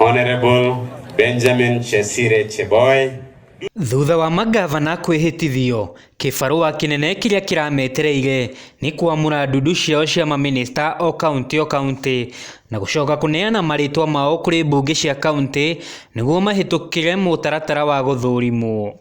Honorable Benjamin Chesire Cheboy. Thutha wa mangavana kwĩhĩtithio, kĩbarũa kĩnene kĩrĩa kĩrametereire nĩ kwamũra ndundu ciao cia mamĩnĩsta o kaũntĩ o kaũntĩ na gũcoka kũneana marĩtwa mao kũrĩ mbunge cia kaũntĩ nĩguo mahĩtũkĩre mũtaratara wa gũthũrimwo.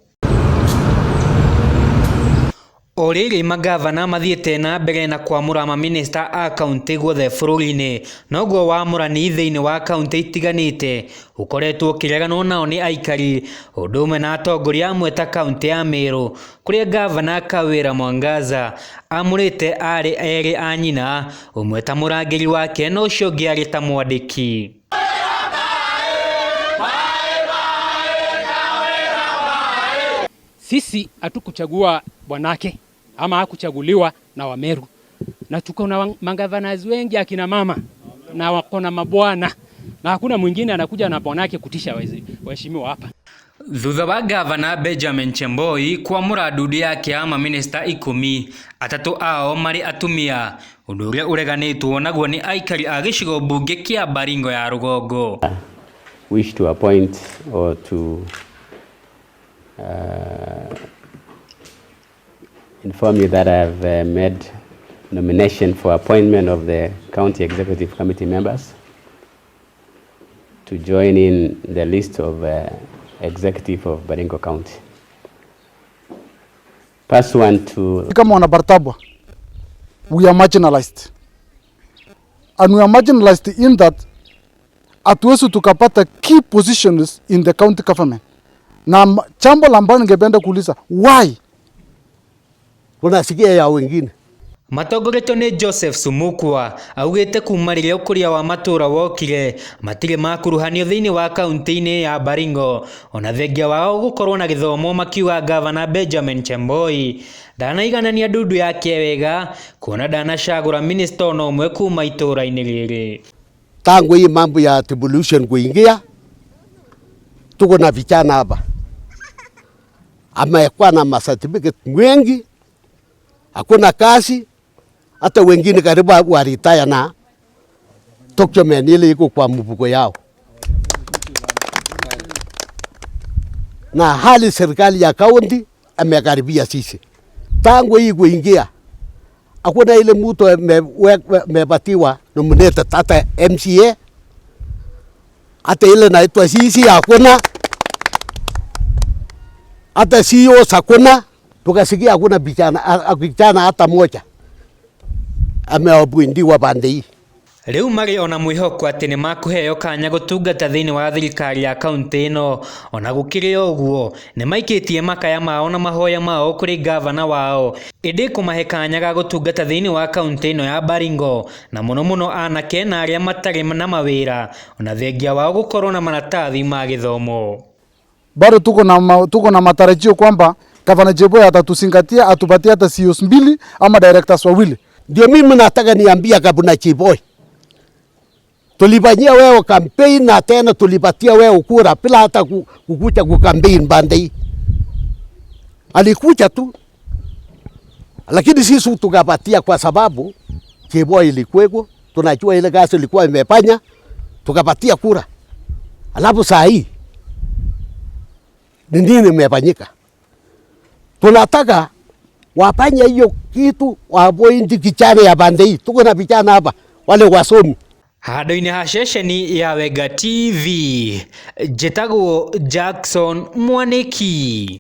O rĩrĩ mangavana mathiĩte na mbere na kwamũra mamĩnĩsta a kaũntĩ guothe bũrũri-inĩ, noguo wamũrani thĩinĩ wa kaũntĩ itiganĩte ũkoretwo ũkĩreganwo nao nĩ aikari, ũndũ ũmwe na atongoria amwe ta kaũntĩ ya Meru kũrĩa ngavana Kawira Mwangaza amũrĩte aarĩ erĩ a nyina, ũmwe ta mũrangĩri wake na ũcio ũngĩ arĩ ta mwandĩki. Sisi hatukuchagua bwanake ama hakuchaguliwa na Wameru, na tuko na mangavanazi wengi akina mama na wako na mabwana, na hakuna mwingine anakuja na bwanake kutisha waheshimiwa hapa. Thutha wa ngavana Benjamin Chemboi kwamũra ndundu yake ya mamĩnĩsta 13, atatũ ao marĩ atumia, ũndũ ũrĩa ũreganĩtwo naguo nĩ aikari a gĩcigo mbunge kĩa Baringo ya rũgongo. Wish to appoint or to inform you that I have made nomination for appointment of the County Executive Committee members to join in the list of executive of Baringo County. Pursuant to Kama wana Bartabwa, we are marginalized. And we are marginalized in that hatuwezi tukapata key positions in the county government. Na jambo la ambalo ningependa kuuliza, why? Tunasikia ya wengine. Matongoretio nĩ Joseph Sumukwa augĩte kuma rĩrĩa ũkũria wa matũra wokire matirĩ makuruhanio thĩinĩ wa kaũntĩ-inĩ ya Baringo ona thengia wao gũkorwo na gĩthomo, makiuga ngavana Benjamin Chemboi ndanaiganania ndundu yake wega kuona ndanacagũra minista ona ũmwe kuma itũra-inĩ rĩrĩ. Tangu hii mambo ya devolution kuingia, tuko na vijana hapa amekuwa na ma certificate wengi, hakuna kazi, hata wengine karibu wa retire na document ile iko kwa mfuko yao. Na hali serikali ya kaunti amekaribia sisi. Tangu hii kuingia, hakuna ile mtu amepatiwa nominated, hata MCA, hata ile naitwa sisi hakuna, hata CEO hakuna. Tukasikia hakuna vijana hata moja ameappointiwa pande hii. Rĩu marĩ ona mwĩhoko atĩ nĩ makũheo kanya gũtungata thĩinĩ wa thirikari ya kaũntĩ ĩno. Ona gũkĩrĩ o ũguo, nĩ maikĩtie makaya mao na mahoya mao kũrĩ ngavana wao ĩndĩ kũmahe kanya ga gũtungata thĩinĩ wa kaũntĩ ĩno ya Baringo, na mũno mũno anake na arĩa matarĩ na mawĩra, ona thengia wao gũkorwo na maratathi ma gĩthomo. Bado tuko na matarajio kwamba Gavana Cheboi atatuzingatia, atupatie hata CEOs 2 ama directors wawili. Ndio mimi nataka niambia Gavana Cheboi, tulifanyia wewe campaign na tena tulipatia wewe kura bila hata kukuja ku campaign pande hii. Alikuja tu, lakini sisi tukapatia kwa sababu Cheboi ilikuweko, tunajua ile kazi ilikuwa imefanya, tukapatia kura. Alafu saa hii ni nini imefanyika? Tunataka wafanye hiyo kitu, waappoint kijana ya pande hii. Tuko na vijana hapa wale wasomi. Handũ-inĩ ha ceceni ya Wenga TV, njĩtagwo Jackson Mwaniki.